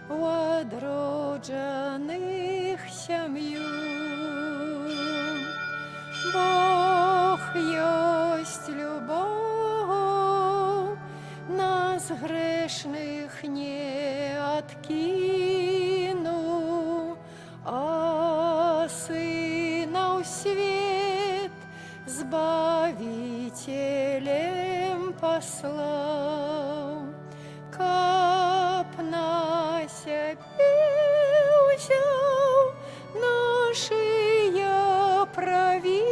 у адроджаных сям'ю. Бог ёсць любоў, нас, грэшных, не адкінуў, а Сына ў свет Збавіцелем паслаў, каб на сябе ўзяў нашыя правіны,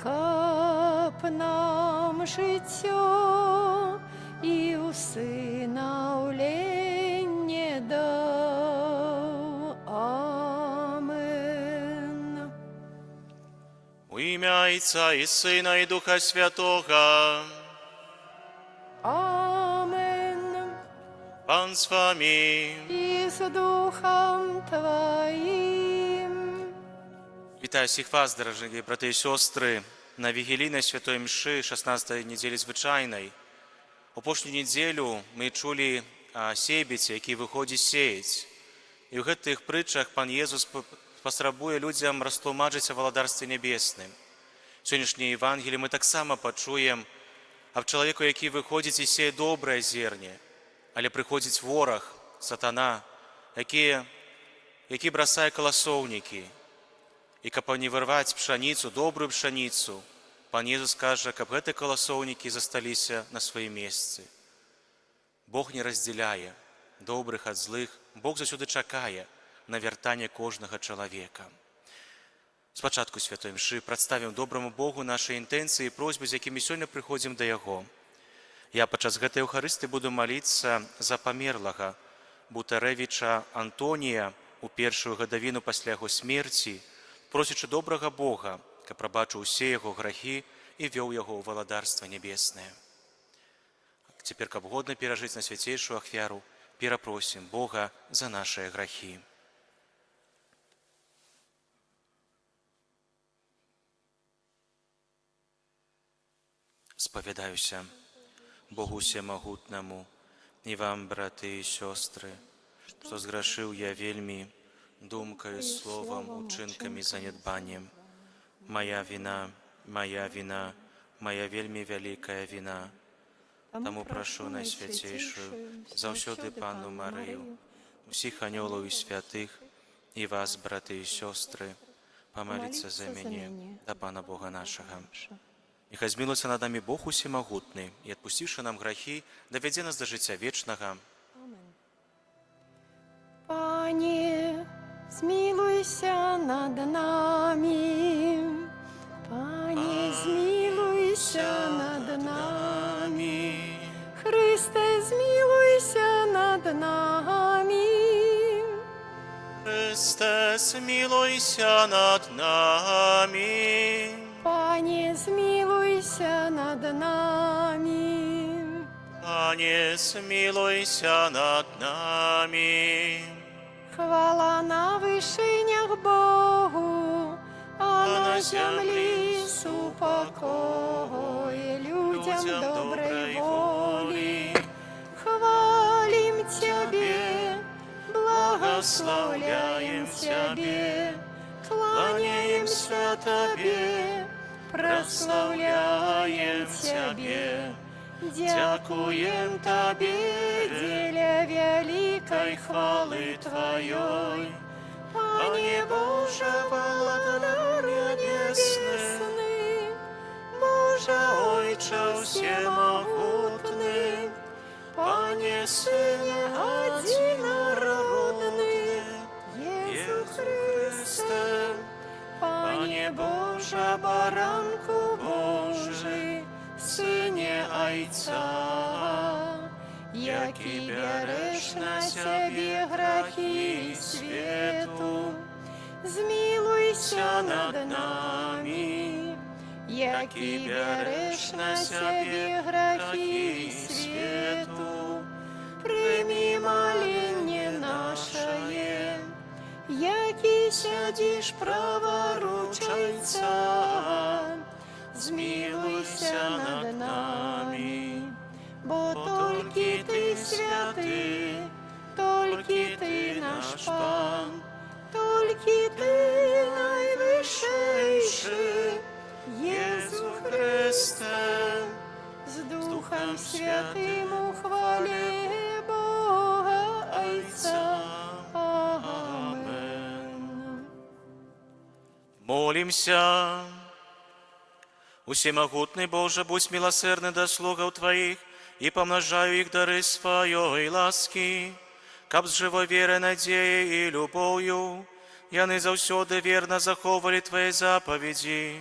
каб нам жыццё і ўсынаўленне даў. Амен. У імя Айца і Сына, і Духа Святога. Амен. Пан з вамі. І з духам Тваім. Вітаю ўсіх вас, дарагія браты і сёстры, на вігілійнай святой Імшы 16 нядзелі звычайнай. Апошнюю нядзелю мы чулі аб сейбіце, які выходзіць сеяць. І ў гэтых прытчах Пан Езус паспрабуе людзям растлумачыць о валадарстве нябесным. Сённяшняе Евангелле мы таксама пачуем аб чалавеку, які выходзіць і сее добрае зерне, але прыходзіць вораг, сатана, які бросае каласоўнікі. І каб не вырваць пшаніцу, добрую пшаніцу, Пан Езус кажа, каб гэты каласоўнікі засталіся на сваім месцы. Бог не раздзяляе добрых ад злых, Бог заўсёды чакае на вяртанне кожнага чалавека. Спачатку святой Імшы прадставім добраму Богу нашы інтэнцыі і просьбы, з якімі сёння прыходзім да Яго. Я падчас гэтай Эўхарысты буду маліцца за памерлага Бутарэвіча Антонія у першую гадавіну пасля яго смерці, просячы добрага Бога, каб прабачыў усе яго грахі і вёў яго ў валадарства нябеснае. Цяпер, каб годна перажыць найсвяцейшую ахвяру, перапросім Бога за нашыя грахі. Спавядаюся Богу Усемагутнаму і вам, браты і сёстры, што зграшыў я вельмі думкаю, словам, учынкам і занядбаннем. Мая віна, мая віна, мая вельмі вялікая віна. Таму прашу Найсвяцейшую, заўсёды Панну Марыю, усіх анёлаў і святых, і вас, браты і сёстры, памаліцца за мяне да Пана Бога нашага. Няхай змілуецца над намі Бог Усемагутны і, адпусціўшы нам грахі, давядзе нас да жыцця вечнага. Пане, змілуйся над намі. Пане, змілуйся над намі. Хрысце, змілуйся над намі. Хрысце, змілуйся над намі. Пане, змілуйся над намі. Пане, змілуйся над намі. Хвала на вышынях Богу, а на зямлі супакой людзям добрай волі. Хвалім Цябе, благаслаўляем Цябе, кланяемся Табе, праслаўляем Цябе. Дзякуем Табе дзеля вялікай хвалы Тваёй. Пане Божа, Валадар нябесны, Божа Ойча ўсемагутны, Пане Сыне адзінародны, Езу Езу Хрысце, Хрысце, Пане Божа, Баранку Божы, Сыне Айца, які бярэш на сябе грахі свету, змілуйся над намі, які бярэш на сябе грахі свету, прымі маленне нашае, які сядзіш праваруч Айца, змілуйся над намі, бо толькі Ты святы, Толькі Ты наш Пан, толькі Ты найвышэйшы, Езу Хрысце, з Духам Святым у хвале Бога Айца. Амэн. Молімся. Усемагутны Божа, будзь міласэрны да слугаў Тваіх і памнажай у іх дары сваёй ласкі, каб з жывой верай, надзеяй і любоўю яны заўсёды верна захоўвалі Твае запаведзі.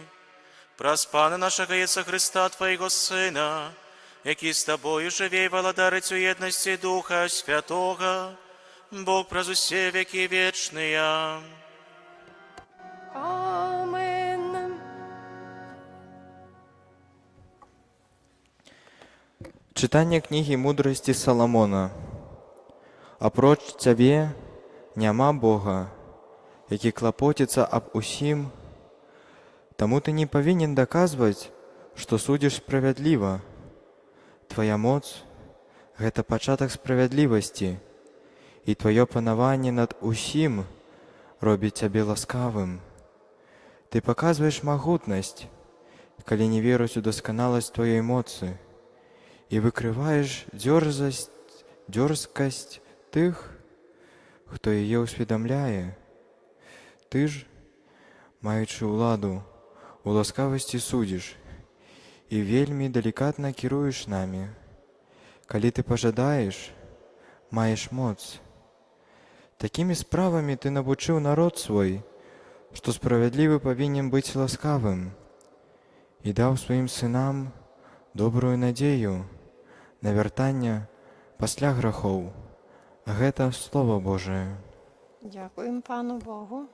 Праз Пана нашага Езуса Хрыста, Твайго Сына, які з Табою жыве і валадарыць у еднасці Духа Святога, Бог праз усе вякі вечныя. Амэн. Чытанне кнігі мудрасці Саламона. Апроч цябе няма Бога, які клапоціцца аб усім. Таму ты не павінен даказваць, што судзіш справядліва. Твая моц — гэта пачатак справядлівасці, і тваё панаванне над усім робіць цябе ласкавым. Ты паказваеш магутнасць, калі не веруць у дасканаласць тваёй моцы, і выкрываеш дзёрзкасць тых, хто яе ўсведамляе. Ты ж, маючы ўладу, у ласкавасці судзіш і вельмі далікатна кіруеш намі. Калі ты пажадаеш, маеш моц. Такімі справамі ты навучыў народ свой, што справядлівы павінен быць ласкавым, і даў сваім сынам добрую надзею на вяртанне пасля грахоў. Гэта Слова Божае. Дзякуем Пану Богу.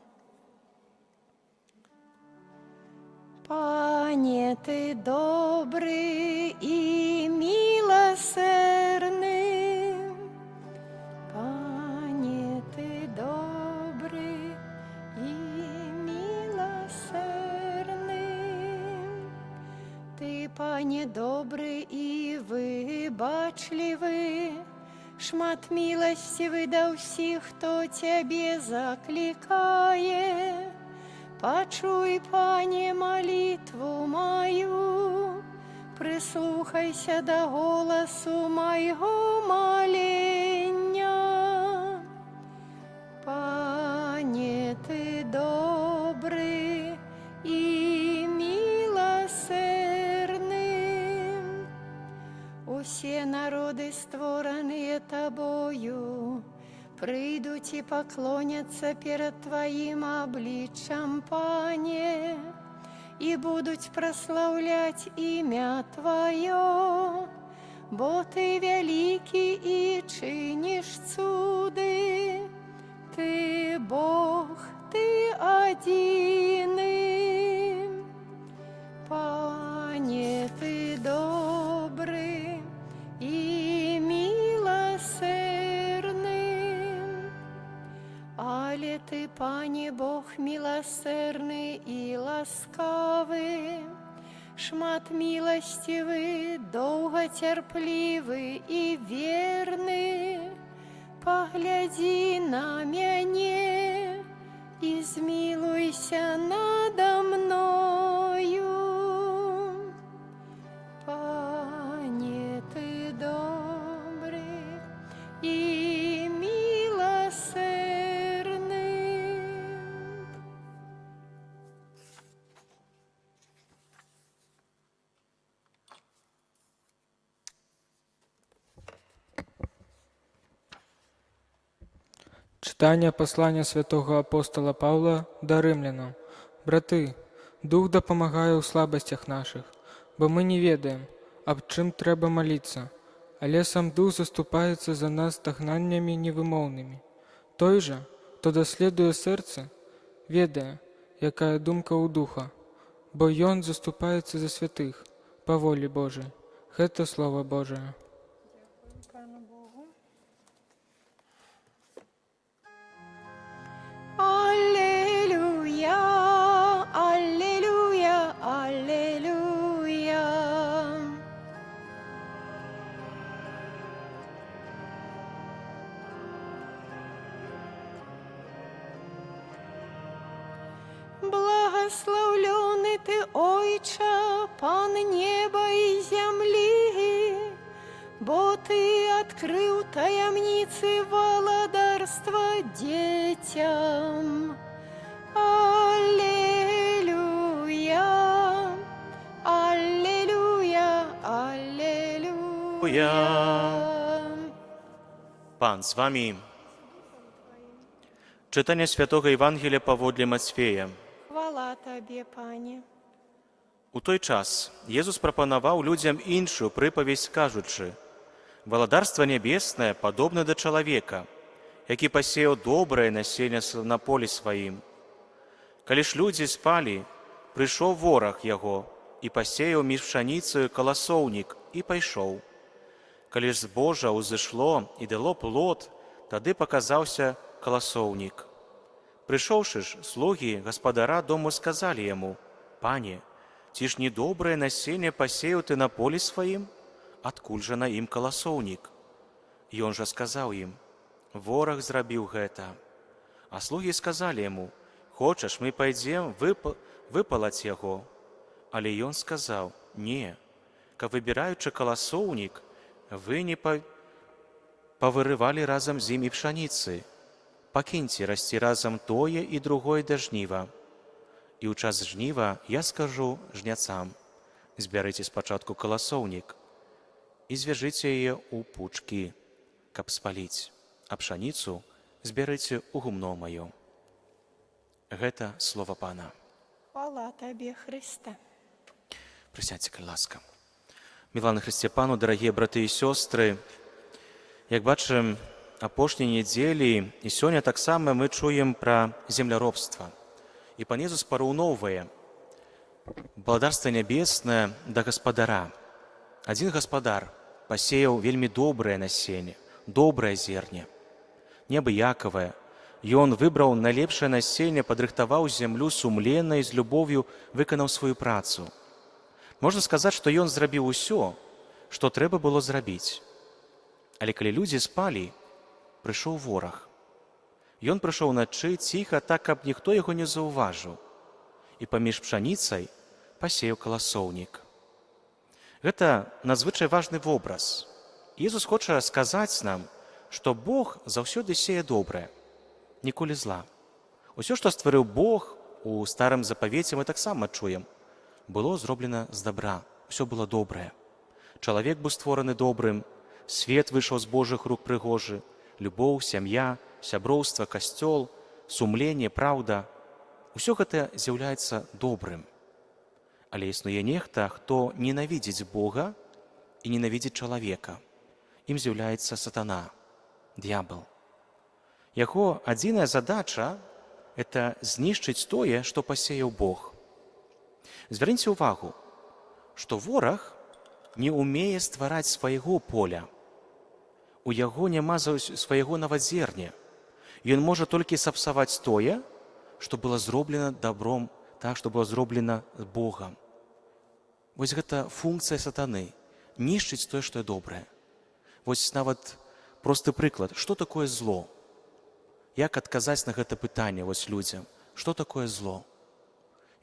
Пане, Ты добры і міласэрны. Пане, Ты добры і міласэрны. Ты, Пане, добры і выбачлівы, шмат міласцівы да ўсіх, хто Цябе заклікае. Пачуй, Пане, малітву маю, прыслухайся да голасу майго малення. Пане, Ты добры і міласэрны. Усе народы, створаныя Табою, прыйдуць і паклоняцца перад Тваім абліччам, Пане, і будуць праслаўляць імя Тваё, бо Ты вялікі і чыніш цуды. Ты Бог, Ты адзіны. Пане, Ты добры і міласэрны. Але Ты, Пане Бог, міласэрны і ласкавы, шмат міласцівы, доўгацярплівы і верны. Паглядзі на мяне і змілуйся нада мною. Пане, Ты добры і міласэрны. Чытанне паслання святога апостала Паўла да рымлянаў. Браты, Дух дапамагае ў слабасцях нашых, бо мы не ведаем, аб чым трэба маліцца, але сам Дух заступаецца за нас стагнаннямі невымоўнымі. Той жа, хто даследуе сэрца, ведае, якая думка ў Духа, бо Ён заступаецца за святых па волі Божай. Гэта Слова Божае. Пану Богу. Алелюя, алелюя, алелюя. Благаслаўлёны Ты, Ойча, Пан неба і зямлі, бо Ты адкрыў таямніцы валадарства дзецям. Алелюя, Алелюя, Алелюя. Пан з вамі. Чытанне святога Евангелля паводле Мацвея. Хвала Табе, Пане. У той час Езус прапанаваў людзям іншую прыпавесць, кажучы: Валадарства нябеснае падобна да чалавека, які пасеяў добрае насенне на полі сваім. Калі ж людзі спалі, прыйшоў вораг яго і пасеяў між пшаніцаю каласоўнік і пайшоў. Калі ж збожжа ўзышло і дало плод, тады паказаўся каласоўнік. Прыйшоўшы ж, слугі гаспадара дому сказалі яму: «Пане, ці ж не добрае насенне пасеяў ты на полі сваім? Адкуль жа на ім каласоўнік?» Ён жа сказаў ім: «Вораг зрабіў гэта». А слугі сказалі яму: «Хочаш, мы пойдзем выпалаць яго?» Але ён сказаў: «Не, каб, выбіраючы каласоўнік, вы не павырывалі разам з ім і пшаніцы. Пакіньце расці разам тое і другое да жніва. І ў час жніва я скажу жняцам: збярыце спачатку каласоўнік і звяжыце яе ў пучкі, каб спаліць, а пшаніцу збярыце ў гумно маё». Гэта слова Пана. Хвала Табе, Хрысце. Прысядзьце, калі ласка. Мілаваны Хрысце Пану, дарагія браты і сёстры, як бачым, апошняй нядзелі і сёння таксама мы чуем пра земляробства. І Пан Езус параўноўвае валадарства нябеснае да гаспадара. Адзін гаспадар пасеяў вельмі добрае насенне, добрае зерне, неабыякавае. Ён выбраў найлепшае насенне, падрыхтаваў зямлю сумленна і з любоўю выканаў сваю працу. Можна сказаць, што ён зрабіў усё, што трэба было зрабіць. Але калі людзі спалі, прыйшоў вораг. Ён прыйшоў уначы ціха, так, каб ніхто яго не заўважыў. І паміж пшаніцай пасеяў каласоўнік. Гэта надзвычай важны вобраз. Езус хоча сказаць нам, што Бог заўсёды сее добрае, ніколі зла. Усё, што стварыў Бог у Старым Запавеце, мы таксама чуем, было зроблена з дабра, усё было добрае. Чалавек быў створаны добрым, свет выйшаў з Божых рук прыгожы, любоў, сям'я, сяброўства, касцёл, сумленне, праўда. Усё гэта з'яўляецца добрым. Але існуе нехта, хто ненавідзіць Бога і ненавідзіць чалавека. Ім з'яўляецца сатана, д'ябал. Яго адзіная задача — это знішчыць тое, што пасеяў Бог. Звярніце ўвагу, што вораг не ўмее ствараць свайго поля. У яго няма свайго нават зерня. Ён можа толькі сапсаваць тое, што было зроблена добром, так, што было зроблена Богам. Вось гэта функцыя сатаны — нішчыць тое, што добрае. Вось нават просты прыклад, што такое зло? Як адказаць на гэта пытанне вось людзям? Што такое зло?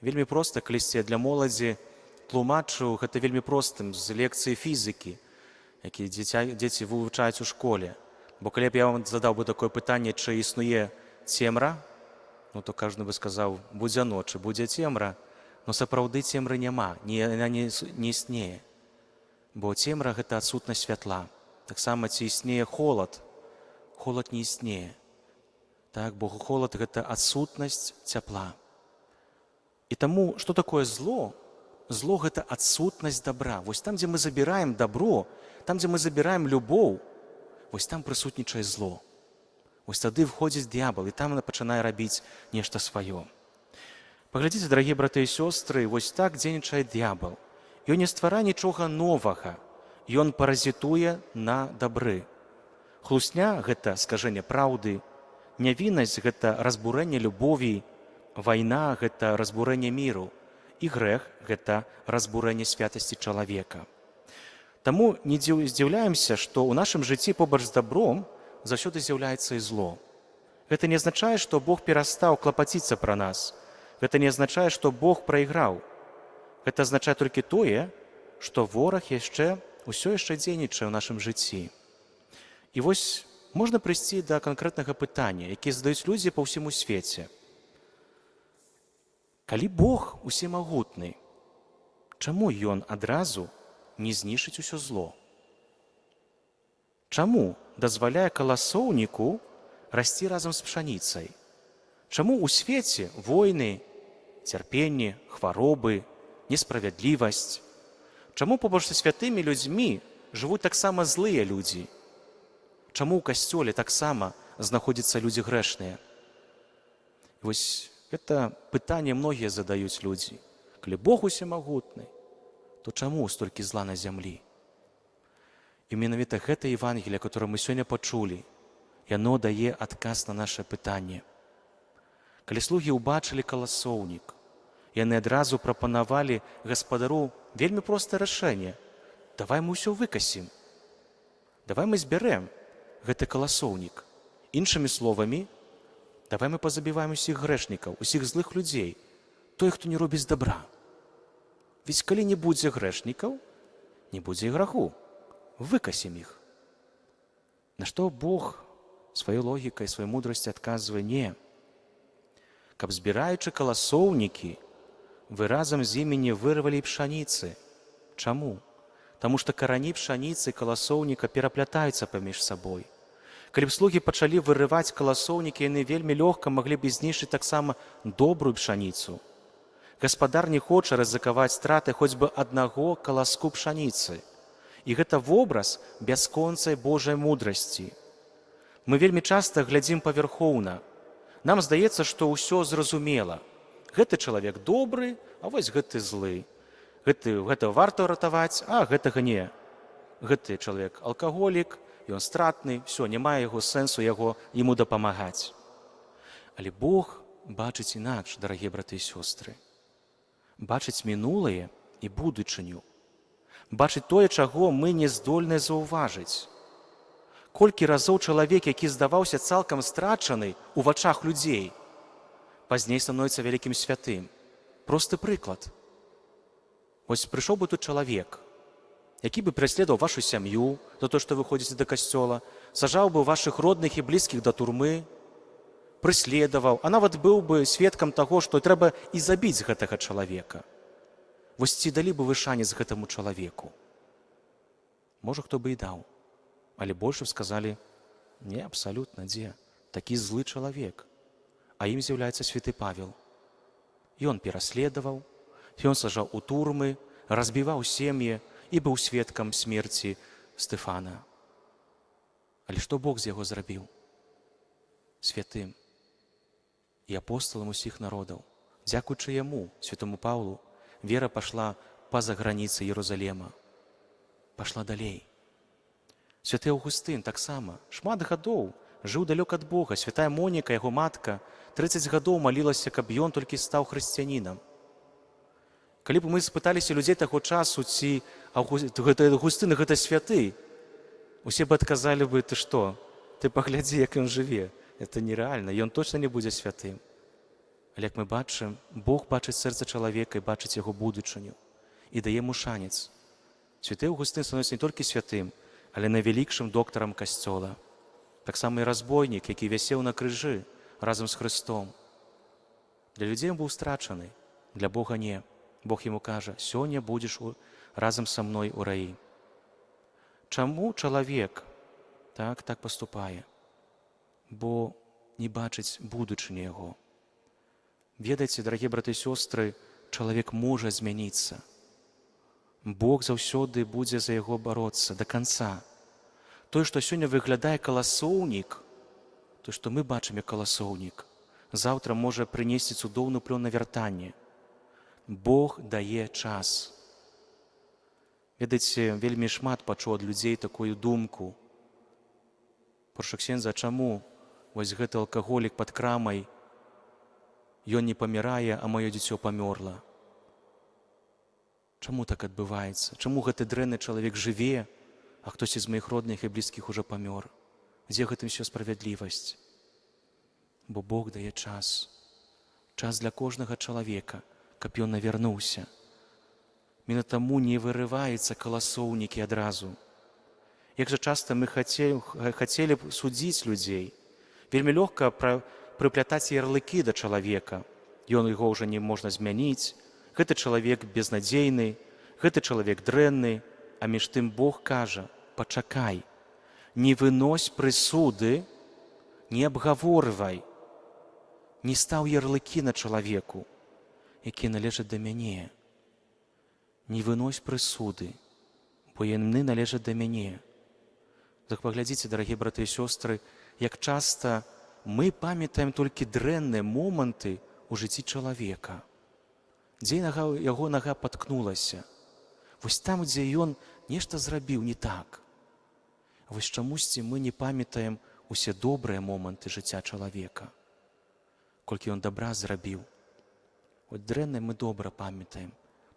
Вельмі проста, калісьці я для моладзі тлумачыў гэта вельмі простым з лекцыі фізікі, які дзеці вывучаюць у школе. Бо калі б я вам задаў бы такое пытанне, чы існуе цемра, ну то кожны бы сказаў: будзе ноч, будзе цемра. Но сапраўды цемры няма, не, яна не існее. Бо цемра — гэта адсутнасць святла. Таксама ці існее холад? Холад не існее. Так, бо холад — гэта адсутнасць цяпла. І таму, што такое зло? Зло — гэта адсутнасць добра. Вось там, дзе мы забіраем дабро, там, дзе мы забіраем любоў, вось там прысутнічае зло. Вось тады входзіць д'ябал, і там яна пачынае рабіць нешта сваё. Паглядзіце, дарагія браты і сёстры, вось так дзейнічае д'ябал. Ён не стварае нічога новага. Ён паразітуе на дабры. Хлусня — гэта скажэнне праўды, нявіннасць — гэта разбурэнне любові, вайна — гэта разбурэнне міру, і грэх — гэта разбурэнне святасці чалавека. Таму не здзіўляемся, што ў нашым жыцці побач з дабром заўсёды з'яўляецца і зло. Гэта не азначае, што Бог перастаў клапаціцца пра нас. Гэта не азначае, што Бог прайграў. Гэта азначае толькі тое, што вораг яшчэ ўсё яшчэ дзейнічае ў нашым жыцці. І вось можна прыйсці да канкрэтнага пытання, які задаюць людзі па ўсіму свеце. Калі Бог усемагутны, чаму ён адразу не знішчыць усё зло? Чаму дазваляе каласоўніку расці разам з пшаніцай? Чаму ў свеце войны, цярпенні, хваробы, несправядлівасць? Чаму побач са святымі людзьмі жывуць таксама злыя людзі? Чаму ў касцёле таксама знаходзяцца людзі грэшныя? Вось гэта пытанне многія задаюць людзі. Калі Бог усемагутны, то чаму столькі зла на зямлі? І менавіта гэта Евангелие, которое мы сёння пачулі, яно дае адказ на наше пытанне. Калі слугі ўбачылі каласоўнік, яны адразу прапанавалі гаспадару вельмі простае рашэнне. Давай мы ўсё выкасім. Давай мы збярэм гэты каласоўнік. Іншымі словамі, давай мы пазабіваем усіх грэшнікаў, усіх злых людзей, той, хто не робіць добра. Ведь калі не будзе грэшнікаў, не будзе і граху. Выкасім іх. На што Бог сваёй логікай, сваёй мудрасці адказвае: не. Каб, збіраючы каласоўнікі, вы разам з імі не вырвалі пшаніцы. Чаму? Таму што карані пшаніцы і каласоўніка пераплятаюцца паміж сабой. Калі б слугі пачалі вырываць каласоўнікі, яны вельмі лёгка маглі б знішчыць таксама добрую пшаніцу. Гаспадар не хоча рызыкаваць страты хоць бы аднаго каласку пшаніцы. І гэта вобраз бясконцай Божай мудрасці. Мы вельмі часта глядзім павярхоўна. Нам здаецца, што ўсё зразумела. Гэты чалавек добры, а вось гэты злы. Гэты, гэта варта ратаваць, а гэтага не. Гэты чалавек алкаголік, ён стратны, всё, няма яго сэнсу яго яму дапамагаць. Але Бог бачыць інакш, дарагія браты і сёстры. Бачыць мінулае і будучыню. Бачыць тое, чаго мы не здольныя заўважыць. Колькі разоў чалавек, які здаваўся цалкам страчаны у вачах людзей, пазней становіцца вялікім святым. Просты прыклад. Вось прыйшоў бы тут чалавек, які бы праследаваў вашу сям'ю за то, што вы ходзіце да касцёла, сажаў бы вашых родных і блізкіх да турмы, прыследаваў, а нават быў бы сведкам таго, што трэба і забіць гэтага чалавека. Вось ці далі бы вы шанец гэтаму чалавеку? Можа, хто бы і даў. Але больш б сказалі: не, абсалютна, дзе? Такі злы чалавек. А ім з'яўляецца святы Павел. Ён пераследаваў, ён сажаў у турмы, разбіваў сем'і і быў сведкам смерці Стэфана. Але што Бог з яго зрабіў? Святым і апосталам усіх народаў. Дзякуючы яму, святому Паўлу, вера пашла па-за граніцы Ерузалема, пашла далей. Святы Аўгустын таксама шмат гадоў жыў далёк ад Бога. Святая Моніка, яго матка, 30 гадоў малілася, каб ён толькі стаў хрысціянінам. Калі б мы спыталіся людзей таго часу, ці гэта Аўгустын гэта святы, усе бы адказалі бы: ты што? Ты паглядзі, як ён жыве. Это нереальна, ён точно не будзе святым. Але, як мы бачым, Бог бачыць сэрца чалавека і бачыць яго будучыню і дае яму шанец. Святы Аўгустын становіцца не толькі святым, але найвялікшым доктарам касцёла. Таксама і разбойнік, які вісеў на крыжы разам з Хрыстом. Для людзей ён быў страчаны, для Бога не. Бог яму кажа: сёння будзеш разам са мной у раі. Чаму чалавек так паступае? Бо не бачыць будучыні яго. Ведаеце, дарагія браты і сёстры, чалавек можа змяніцца. Бог заўсёды будзе за яго бароцца до конца. Тое, што сёння выглядае каласоўнік, то, што мы бачым як каласоўнік, заўтра можа прынесці цудоўны плён навяртанне. Бог дае час. Ведаеце, вельмі шмат пачуў ад людзей такую думку. Прошу ксендза, чаму вось гэты алкаголік пад крамай, ён не памірае, а маё дзіцё памёрла? Чаму так адбываецца? Чаму гэты дрэнны чалавек жыве, а хтосьці з маіх родных і блізкіх ужо памёр? Дзе гэтым всё справядлівасць? Бо Бог дае час. Час для кожнага чалавека, каб ён навярнуўся. Менавіта таму не вырываюцца каласоўнікі адразу. Як жа часта мы хацелі б судзіць людзей. Вельмі лёгка прыплятаць ярлыкі да чалавека. Ён, яго ўжо не можна змяніць. Гэты чалавек безнадзейны, гэты чалавек дрэнны, а між тым Бог кажа: пачакай, не вынось прысуды, не абгаворвай, не стаў ярлыкі на чалавеку, які належаць да мяне. Не вынось прысуды, бо яны належаць да мяне. Так паглядзіце, дарагія браты і сёстры, як часта мы памятаем толькі дрэнныя моманты ў жыцці чалавека. Дзе яго нага паткнулася. Вось там, дзе ён нешта зрабіў не так. Вось чамусьці мы не памятаем усе добрыя моманты жыцця чалавека. Колькі ён дабра зрабіў. От дрэннае мы добра памятаем,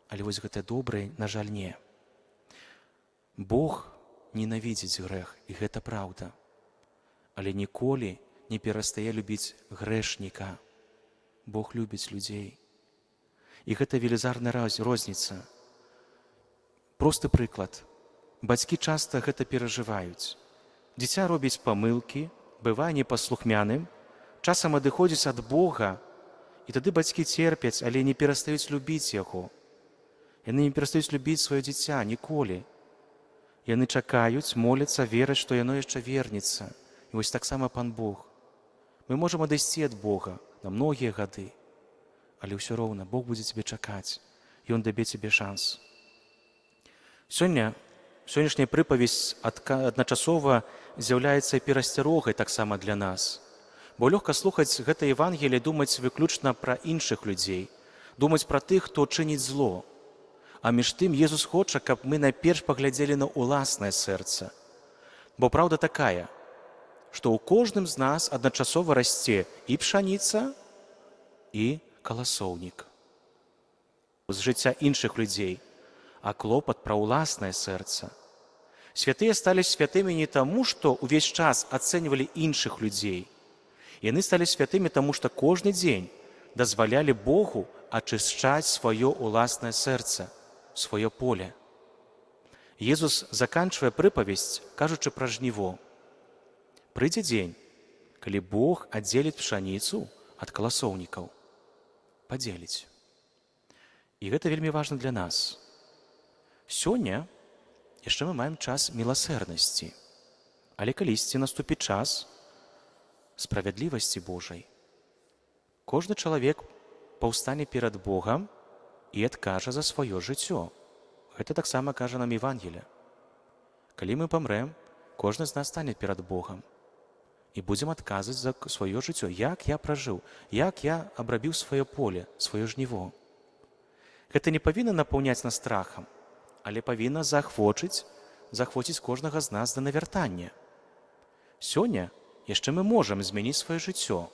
але вось гэтае добрае, на жаль, не. Бог ненавідзіць грэх, і гэта праўда. Але ніколі не перастае любіць грэшніка. Бог любіць людзей. І гэта велізарная розніца. Просты прыклад. Бацькі часта гэта перажываюць. Дзіця робіць памылкі, бывае непаслухмяным, часам адыходзіць ад Бога, і тады бацькі церпяць, але не перастаюць любіць яго. Яны не перастаюць любіць сваё дзіця ніколі. Яны чакаюць, моляцца, вераць, што яно яшчэ вернецца. І вось таксама Пан Бог. Мы можам адысці ад Бога на многія гады, але ўсё роўна Бог будзе цябе чакаць. Ён дабе цябе шанс. Сёння сённяшняя прыпавесць адначасова з'яўляецца і перасцярогай таксама для нас. Бо лёгка слухаць гэта Евангелие, думаць выключна пра іншых людзей, думаць пра тых, хто чыніць зло. А між тым Езус хоча, каб мы найперш паглядзелі на ўласнае сэрца. Бо праўда такая, што ў кожным з нас адначасова расце і пшаніца, і каласоўнік. З жыцця іншых людзей, а клопат пра ўласнае сэрца. Святыя сталі святымі не таму, што ўвесь час ацэньвалі іншых людзей. Яны сталі святымі таму, што кожны дзень дазвалялі Богу ачышчаць сваё ўласнае сэрца, сваё поле. Езус заканчвае прыпавесць, кажучы пра жніво. Прыйдзе дзень, калі Бог аддзеліць пшаніцу ад каласоўнікаў. Падзеліць. І гэта вельмі важна для нас. Сёння яшчэ мы маем час міласэрнасці. Але калісьці наступіць час справядлівасці Божай. Кожны чалавек паўстане перад Богам і адкажа за сваё жыццё. Гэта таксама кажа нам Евангелія. Калі мы памрэм, кожны з нас стане перад Богам і будзем адказваць за сваё жыццё, як я пражыў, як я абрабіў сваё поле, сваё жніво. Гэта не павінна напаўняць нас страхам, але павінна заахвоціць кожнага з нас да навяртання. Сёння яшчэ мы можам змяніць сваё жыццё.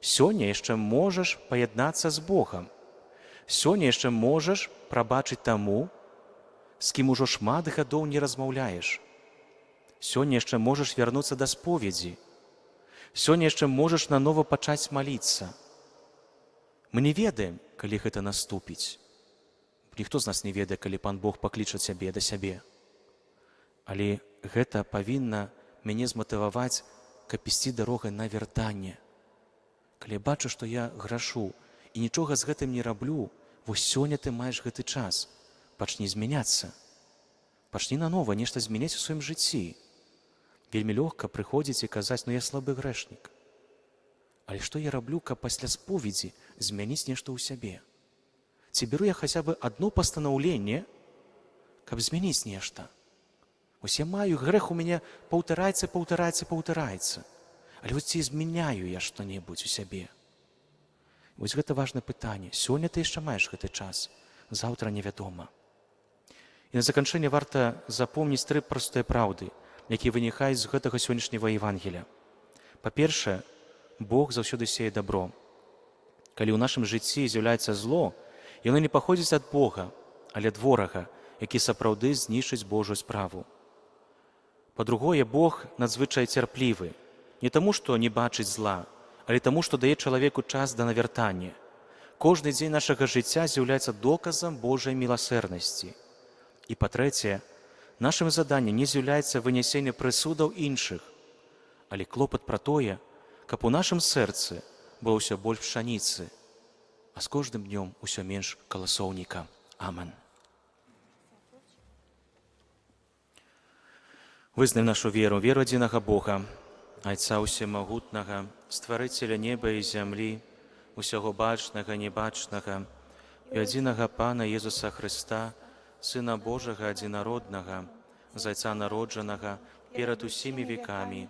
Сёння яшчэ можаш паяднацца з Богам. Сёння яшчэ можаш прабачыць таму, з кім ужо шмат гадоў не размаўляеш. Сёння яшчэ можаш вярнуцца да споведзі. Сёння яшчэ можаш нанова пачаць маліцца. Мы не ведаем, калі гэта наступіць. Ніхто з нас не ведае, калі Пан Бог пакліча цябе да сябе. Але гэта павінна мяне зматываваць, каб ісці дарогай навяртання. Калі я бачу, што я грашу і нічога з гэтым не раблю, вось сёння ты маеш гэты час. Пачні змяняцца. Пачні нанова нешта змяняць у сваім жыцці. Вельмі лёгка прыходзіць і казаць: «Ну, я слабы грэшнік». Але што я раблю, каб пасля споведзі змяніць нешта ў сябе? Ці беру я хаця бы адно пастанаўленне, каб змяніць нешта? Вось я маю грэх, у мяне паўтараецца, паўтараецца, паўтараецца. Але вось ці змяняю я што-небудзь у сябе? Вось гэта важнае пытанне. Сёння ты яшчэ маеш гэты час, заўтра невядома. І на заканчэнне варта запомніць тры простыя праўды, якія вынікаюць з гэтага сённяшняга Евангеля. Па-першае, Бог заўсёды сее дабро. Калі ў нашым жыцці з'яўляецца зло, яно не паходзіць ад Бога, але ад ворага, які сапраўды знішчыць Божую справу. Па-другое, Бог надзвычай цярплівы, не таму, што не бачыць зла, але таму, што дае чалавеку час да навяртання. Кожны дзень нашага жыцця з'яўляецца доказам Божай міласэрнасці. І па-трэцяе, нашым заданнем не з'яўляецца вынясенне прысудаў іншых, але клопат пра тое, каб у нашым сэрцы было ўсё больш пшаніцы, а з кожным днём усё менш каласоўніка. Амен. Вызнаем нашу веру, веру адзінага Бога, Айца Усемагутнага, Стварыцеля неба і зямлі, усяго бачнага, небачнага, і адзінага Пана Езуса Хрыста, Сына Божага адзінароднага, з Айца народжанага перад усімі векамі,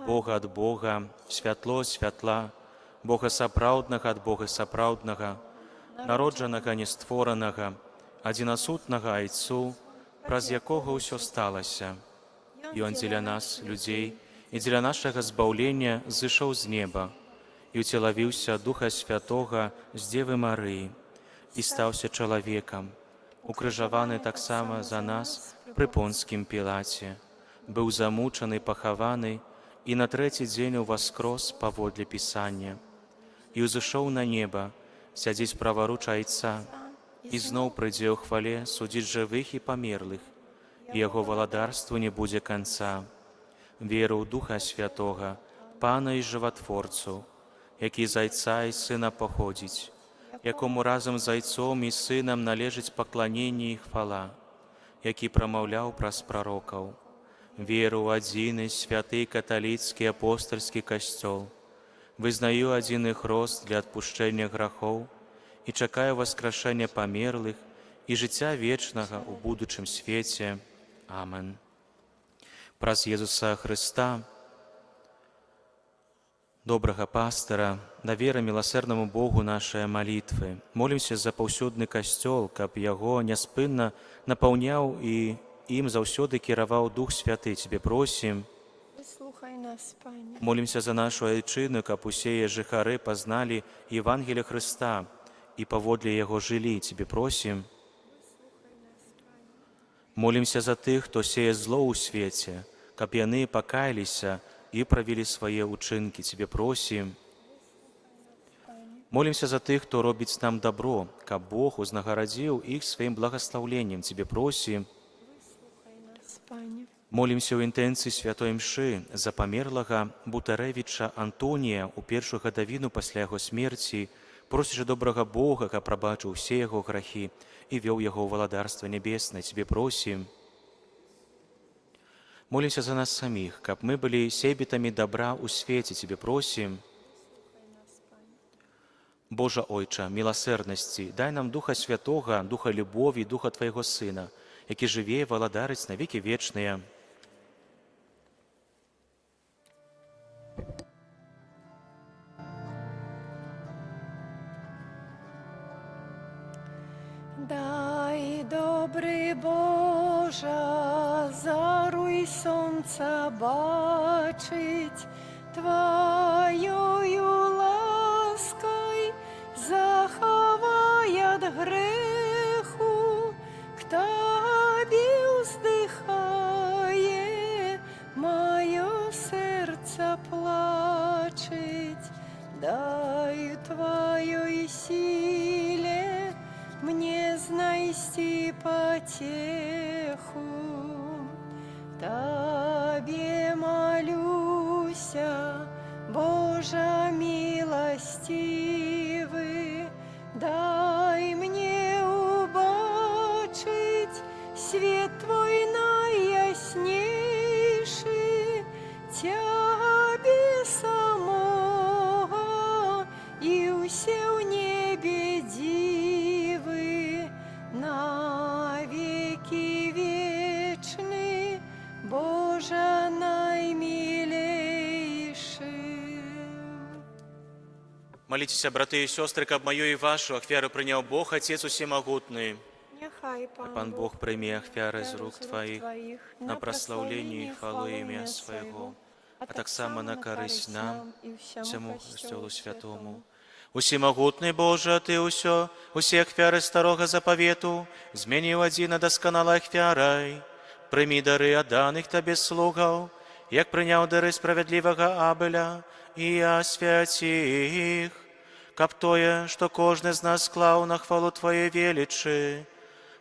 Бога ад Бога, святло ад святла, Бога сапраўднага ад Бога сапраўднага, народжанага, нестворанага, адзінасутнага Айцу, праз якога ўсё сталася. Ён дзеля нас, людзей, і дзеля нашага збаўлення зышоў з неба і ўцелавіўся Духа Святога з Дзевы Марыі і стаўся чалавекам, укрыжаваны таксама за нас пры Понцкім Пілаце, быў замучаны, пахаваны і на трэці дзень уваскрос паводле Пісання, і ўзышоў на неба, сядзіць праваруч Айца, і зноў прыйдзе ў хвале судзіць жывых і памерлых, і яго валадарству не будзе канца. Веру ў Духа Святога, Пана і Жыватворцу, які з Айца і Сына паходзіць, якому разам з Айцом і Сынам належыць пакланенне і хвала, які прамаўляў праз прарокаў. Веру ў адзіны святы каталіцкі апостальскі Касцёл, вызнаю адзіны хрост для адпушчэння грахоў і чакаю ўваскрашэння памерлых і жыцця вечнага ў будучым свеце. Амен. Праз Езуса Хрыста, добрага пастыра, даверым міласэрнаму Богу нашыя малітвы. Молімся за паўсюдны Касцёл, каб яго няспынна напаўняў і ім заўсёды кіраваў Дух Святы. Цябе просім. Выслухай нас, Пане. Молімся за нашу айчыну, каб усе яе жыхары пазналі Евангелле Хрыста і паводле яго жылі. Цябе просім. Молімся за тых, хто сее зло ў свеце, каб яны пакаяліся і правілі свае ўчынкі. Цябе просім. Молімся за тых, хто робіць нам дабро, каб Бог узнагарадзіў іх сваім благаслаўленнем. Цябе просім. Выслухай нас, Пане. Молімся ў інтэнцыі святой Імшы за памерлага Бутарэвіча Антонія ў першую гадавіну пасля яго смерці, просячы добрага Бога, каб прабачыў усе яго грахі і вёў яго ў валадарства нябеснае. Цябе просім. Молімся за нас саміх, каб мы былі сейбітамі дабра ў свеце. Цябе просім. Божа Ойча, міласэрнасці, дай нам Духа Святога, Духа любові, Духа Твайго Сына, які жыве і валадарыць на векі вечныя. Дай, добры Божа, зару і сонца бачыць, Тваёю ласкай захавай ад грэху, к Табе ўздыхае, маё сэрца плачыць, дай Тваёй сіле мне знайсці пацеху. Табе малюся, Божа міласцівы, дай мне убачыць свет Твой найяснейшы, Цябе самога і ўсе ў небе дзівы, навекі вечны, Божа наймілейшы. Маліцеся, браты і сёстры, каб маю і вашу ахвяру прыняў Бог, Айцец усемагутны. Няхай Пан, Пан Бог прыме ахвяры з рук Тваіх на праслаўленне і хвалу імя Свайго, а таксама на карысць нам, і усяму Касцёлу святому. Усемагутны Божа, Ты ўсе ахвяры Старога Запавету змяніў адзінай дасканалай ахвярай. Прымі дары адданых Табе слугаў, як прыняў дары справядлівага Абеля, і асвяці іх, каб тое, што кожны з нас склаў на хвалу Тваёй велічы,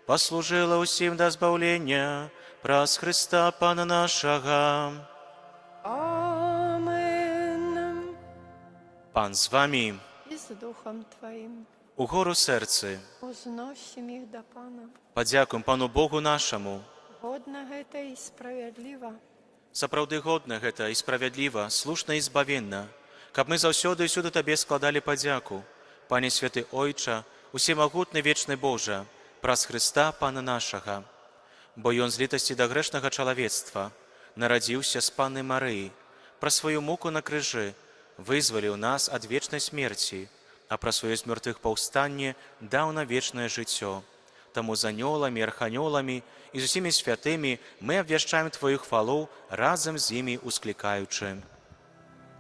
паслужыла ўсім да збаўлення праз Хрыста Пана нашага. Амен. Пан з вамі. І з духам Тваім. Угору сэрцы. Узносім іх да Пана. Падзякуем Пану Богу нашаму. Годна гэта і справядліва. Сапраўды годна гэта і справядліва, слушна і збавенна, каб мы заўсёды і ўсюды Табе складалі падзяку. Пане святы Ойча, усемагутны вечны Божа, праз Хрыста Пана нашага. Бо Ён з літасці да грэшнага чалавецтва нарадзіўся з Панны Марыі, праз сваю муку на крыжы вызваліў нас ад вечнай смерці, а праз сваё з мёртвых паўстанне даў нам вечнае жыццё. Таму з анёламі, арханёламі і з усімі святымі мы абвяшчаем Тваю хвалу, разам з імі усклікаючы.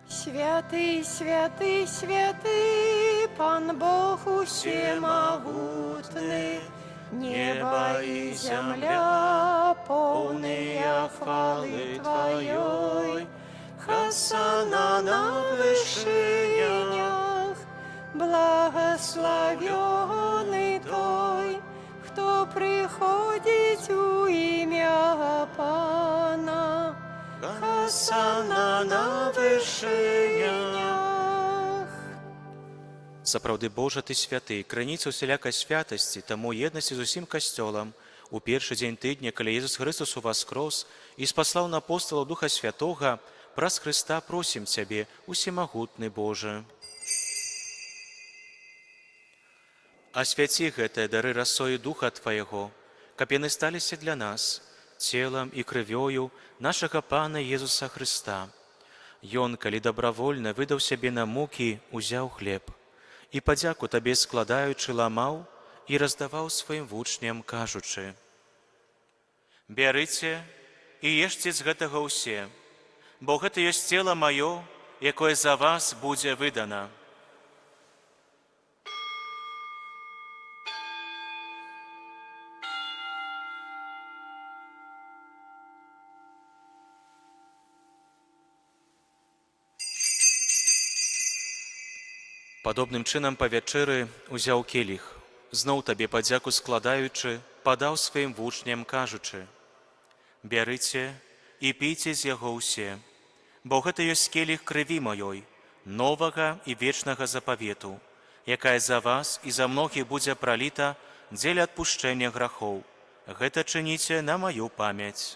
Святы, святы, святы, Пан Бог усемагутны, неба і зямля поўныя хвалы Тваёй. Хасана на вышынях, Благаслаўлёны той, хто прыходзіць у імя Пана. Хасана на вышынях. Сапраўды, Божа, Ты святы, крыніца усялякай святасці, таму ў еднасці з усім Касцёлам, у першы дзень тыдня, калі Езус Хрыстус уваскрос і спаслаў на апосталаў Духа Святога, праз Хрыста просім Цябе, усемагутны Божа. Асвяці гэтыя дары расою Духа Твайго, каб яны сталіся для нас целам і крывёю нашага Пана Езуса Хрыста. Ён, калі добравольна выдаў сябе на мукі, узяў хлеб і, падзяку Табе складаючы, ламаў і раздаваў сваім вучням, кажучы: «Бярыце і ешце з гэтага ўсе, бо гэта ёсць цела маё, якое за вас будзе выдана». Падобным чынам па вячэры узяў келіх, зноў Табе падзяку складаючы, падаў сваім вучням, кажучы: «Бярыце і піце з яго ўсе, бо гэта ёсць келіх крыві маёй, новага і вечнага запавету, якая за вас і за многіх будзе праліта дзеля адпушчэння грахоў. Гэта чыніце на маю памяць».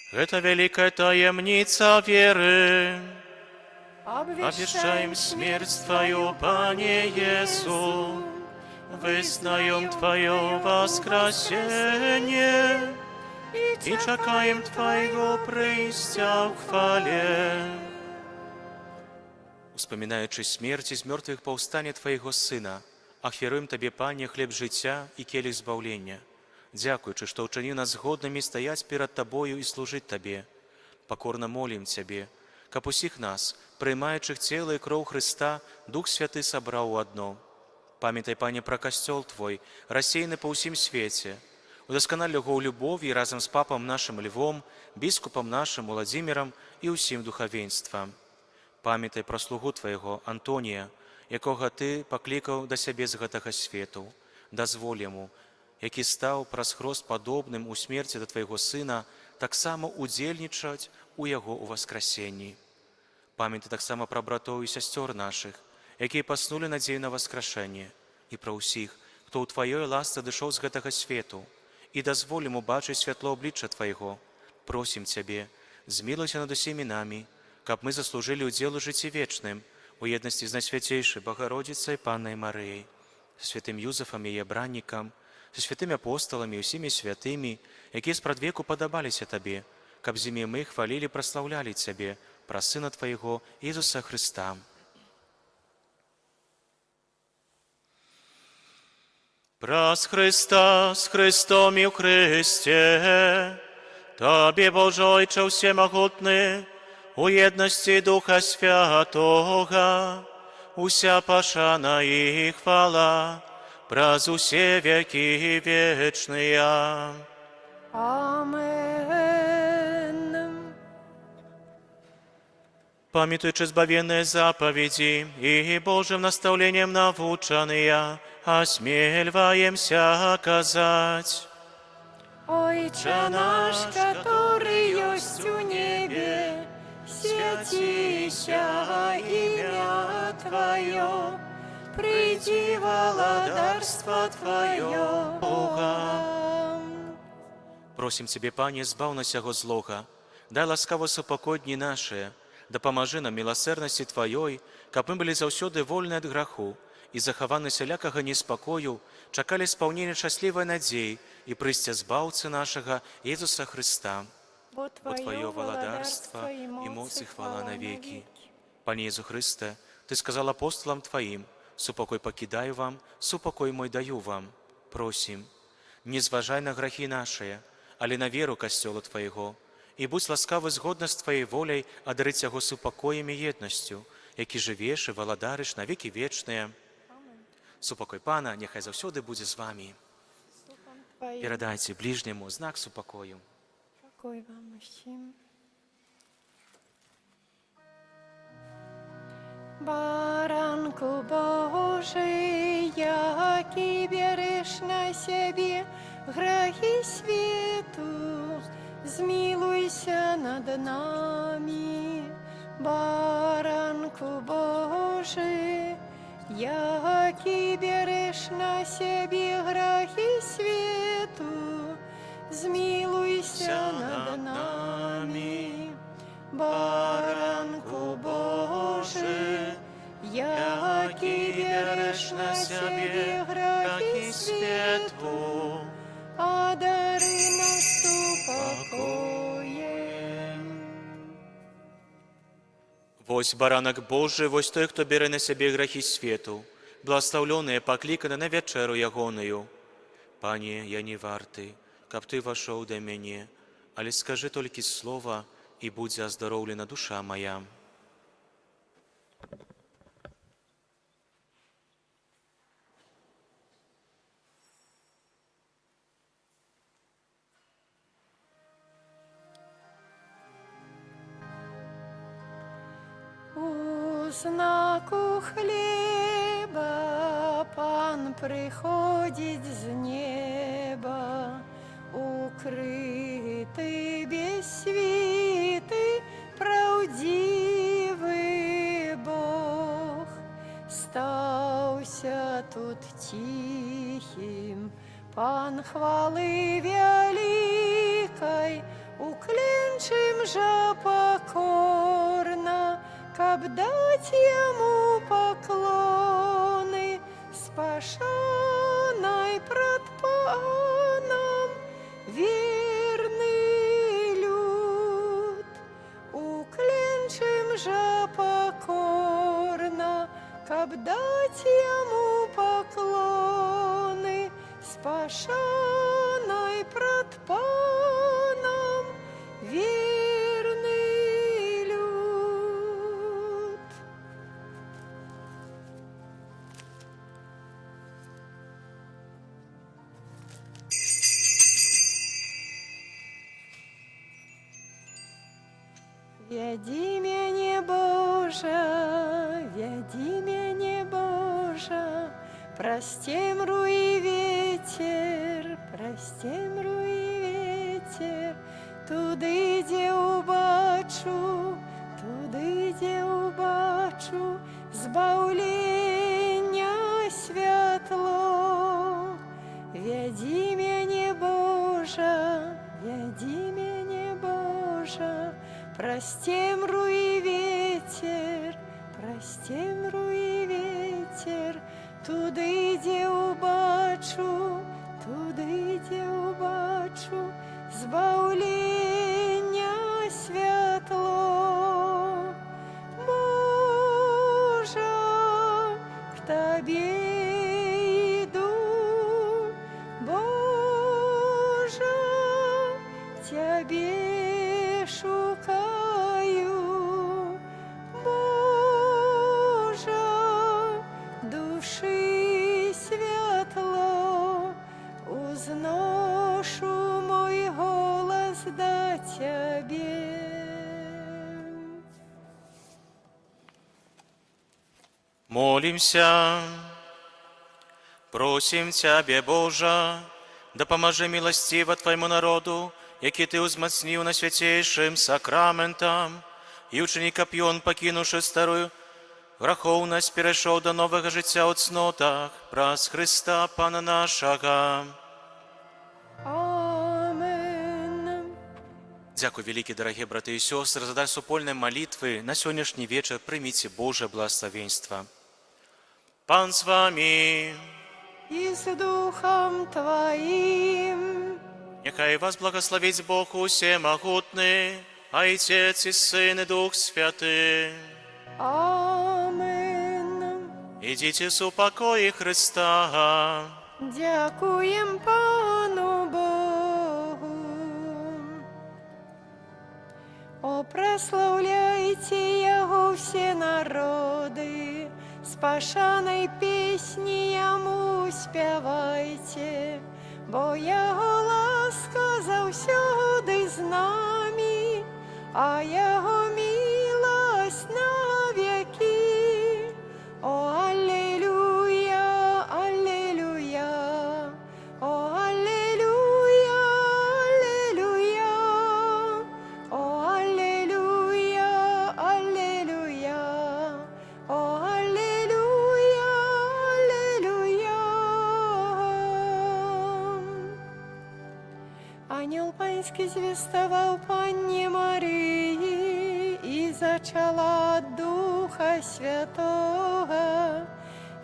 Гэта вялікая таямніца веры. Абвяшчаем смерць Тваю, Пане Езу, вызнаём Тваё ўваскрасенне і чакаем Твайго прыйсця ў хвале. Успамінаючы смерць і з мёртвых паўстанне Твайго Сына, ахвяруем Табе, Пане, хлеб жыцця і келіх збаўлення. Дзякуючы, што ўчыніў нас годнымі стаяць перад Табою і служыць Табе. Пакорна молім Цябе, каб усіх нас, прымаючых цела і кроў Хрыста, Дух Святы сабраў у адно. Памятай, Пане, пра Касцёл Твой, рассеяны па ўсім свеце. Удасканаль яго ў любові разам з папам нашым Львом, біскупам нашым Уладзімірам і ўсім духавенствам. Памятай пра слугу Твайго, Антонія, якога Ты паклікаў да сябе з гэтага свету. Дазволь яму, які стаў праз хрост падобным у смерці да Твайго Сына, таксама удзельнічаць у яго ўваскрасенні. Памятай таксама пра братоў і сясцёр нашых, якія паснулі надзею на ўваскрашэнне, і пра ўсіх, хто ў Тваёй ласцы адышоў з гэтага свету, і дазволь ім убачыць святло аблічча Твайго. Просім Цябе, змілуйся над усімі намі, каб мы заслужылі ўдзел у жыцці вечным, у еднасці з Найсвяцейшай Багародзіцай Паннай Марыяй, святым Юзафам, яе абраннікам, са святымі апосталамі і ўсімі святымі, якія спрадвеку падабаліся Табе, каб з імі мы хвалілі, праслаўлялі Цябе, праз Сына Твайго, Езуса Хрыста. Праз Хрыста, з Хрыстом і ў Хрысце, Табе, Божа Ойча ўсемагутны, у еднасці Духа Святога, уся пашана і хвала, праз усе вякі вечныя. Амен. Памятуючы збавенныя запаведзі і Божым настаўленнем навучаныя, асмельваемся казаць. Ойча наш, каторы ёсць у небе, свяціся імя Тваё, прыйдзі валадарства Тваё. Бога. Просім Цябе, Пане, збаў нас усяго злога, дай ласкава супакой дні нашыя, дапамажы нам міласэрнасці Тваёй, каб мы былі заўсёды вольны ад граху і захаваны усялякага неспакою, чакалі спаўнення шчаслівай надзеі і прыйсця Збаўцы нашага Езуса Хрыста. Бо Бо Тваё Тваё валадарства і і моц і хвала навекі. Пане Езу Хрысце, Ты сказал апостолам Тваім: «Супакой пакідаю вам, супакой мой даю вам». Просім, не зважай на грахі нашыя, але на веру Касцёла Твайго, і будзь ласкавы згодна з Тваёй воляй адарыць яго супакоем і еднасцю, які жывеш і валадарыш на векі вечныя. Супакой Пана няхай заўсёды будзе з вамі. Тваім. Перадайце бліжняму знак супакою. Пакой вам усім. Баранку Божы, які бярэш на сябе грахі свету, змілуйся над намі. Баранку Божы, які бярэш на сябе грахі свету, змілуйся над намі. Баранку Божы, які бярэш на сябе грахі свету, адары нас супакоем. Вось Баранак Божы, вось той, хто бярэ на сябе грахі свету, благаслаўлёныя пакліканы на вячэру ягоную. Пане, я не варты, каб ты ўвайшоў да мяне, але скажы толькі слова, і будзе аздароўлена душа мая. У знаку хлеба Пан прыходзіць з неба, укрыты без світы, праўдзівы Бог стаўся тут ціхім, Пан хвалы вялікай, уклянчым жа пакорна, каб даць яму паклоны, з пашанай прад Панам верны люд. Уклянчым жа пакорна, каб даць яму паклоны, з пашанай прад Панам верны люд. Вядзі мяне, Божа, вядзі мяне, Божа, праз цемру і вецер, праз цемру і вецер, туды, дзе ўбачу, туды, дзе ўбачу збаўлення святло. Вядзі мяне, Божа, вядзі мяне, Божа, праз цемру і вецер, праз цемру і вецер, туды, дзе ўбачу, туды, дзе ўбачу збаўлення святло. Божа, к Табе іду, Божа, Цябе шукаю. Молімся. Просім Цябе, Божа, дапамажы міласціва Твайму народу, які Ты ўзмацніў найсвяцейшым сакрамэнтам, і ўчыні, каб ён, пакінуўшы старую грахоўнасць, перайшоў да новага жыцця ў цнотах, праз Хрыста Пана нашага. Амен. Дзякуй вялікі, дарагія браты і сёстры, за дар супольнай малітвы. На сённяшні вечар прыміце Божае благаславенства. Пан з вамі. І з духам Тваім. Няхай вас благаславіць Бог усемагутны, Айцец і Сын і Дух Святы. Амен. Ідзіце ў супакоі Хрыста. Дзякуем Пану Богу. О, праслаўляйце Яго ўсе народы, з пашанай песні Яму спявайце, бо Яго ласка заўсёды з намі, а Яго міласць навекі. О, алелюя, алелюя, о, алелюя, алелюя, о, алелюя, алелюя, о, алелюя, алелюя. Анёл Панскі звеставаў Панне Марыі, і зачала ад Духа Святога.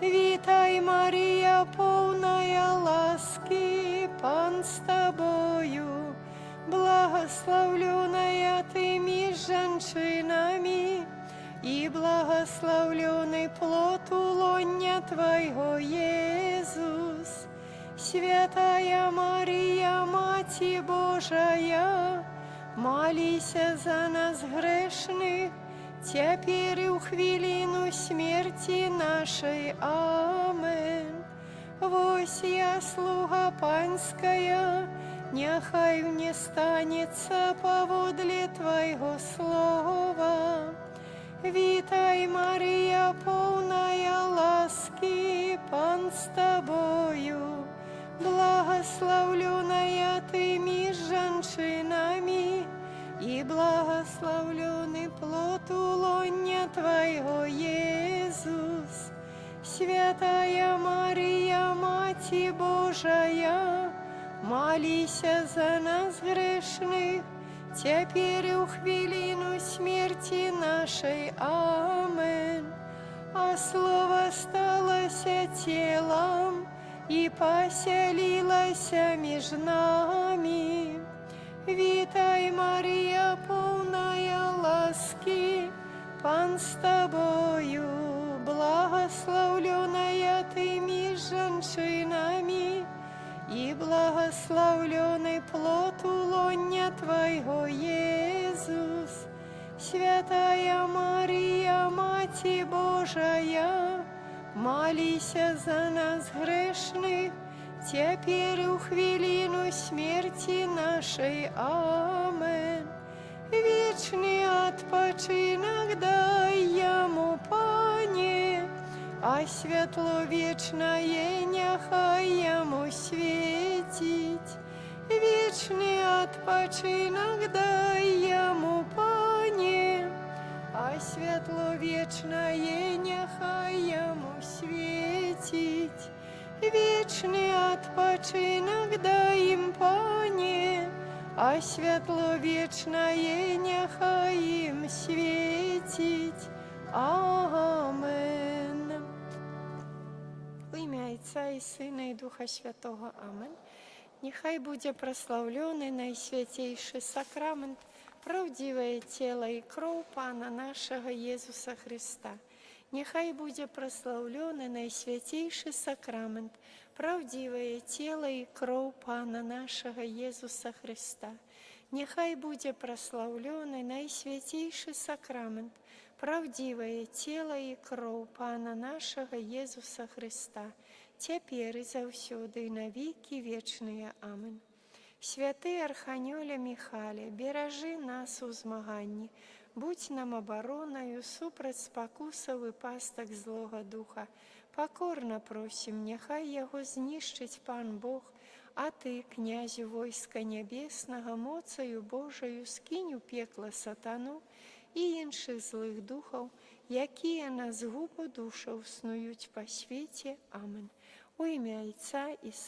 Вітай, Марыя, поўная ласкі, Пан з табою, благаслаўлёная ты між жанчынамі, і благаслаўлёны плод улоння Твайго, Езус. Святая Марыя, Маці Божая, маліся за нас грэшных, цяпер і ў хвіліну смерці нашай. Амен. Вось я, слуга Панская, няхай мне станецца паводле Твайго слова. Вітай, Марыя, поўная ласкі, Пан з табою, благаслаўлёная ты між жанчынамі, і благаслаўлёны плод улоння Твайго, Езус. Святая Марыя, Маці Божая, маліся за нас грэшных, цяпер і ў хвіліну смерці нашай. Амен. А Слова сталася целам і пасялілася між намі. Вітай, Марыя, поўная ласкі, Пан з табою, благаслаўлёная ты між жанчынамі, і благаслаўлёны плод улоння Твайго, Езус. Святая Марыя, Маці Божая, маліся за нас грэшных, цяпер і ў хвіліну смерці нашай. Амен. Вечны адпачынак дай яму, Пане, а святло вечнае няхай яму свеціць. Вечны адпачынак дай яму, Пане, а святло вечнае няхай яму свеціць. Вечны адпачынак дай ім, Пане, а святло вечнае няхай ім свеціць. Амен. У імя Айца і Сына і Духа Святога. Амен. Няхай будзе праслаўлены найсвяцейшы сакрамэнт, праўдзівае Цела і Кроў Пана нашага Езуса Хрыста. Няхай будзе праслаўлены найсвяцейшы сакрамэнт, праўдзівае Цела і Кроў Пана нашага Езуса Хрыста. Няхай будзе праслаўлены найсвяцейшы сакрамэнт, праўдзівае Цела і Кроў Пана нашага Езуса Хрыста, цяпер і заўсёды і на векі вечныя. Амен. Святы Арханёле Міхале, беражы нас у змаганні. Будзь нам абаронаю супраць спакусаў і пастак злога духа. Пакорна просім, няхай яго знішчыць Пан Бог, а ты, князю войска нябеснага, моцаю Божаю скінь у пекла сатану і іншых злых духаў, якія на згубу душаў снуюць па свеце. Амен. У імя Айца і Сына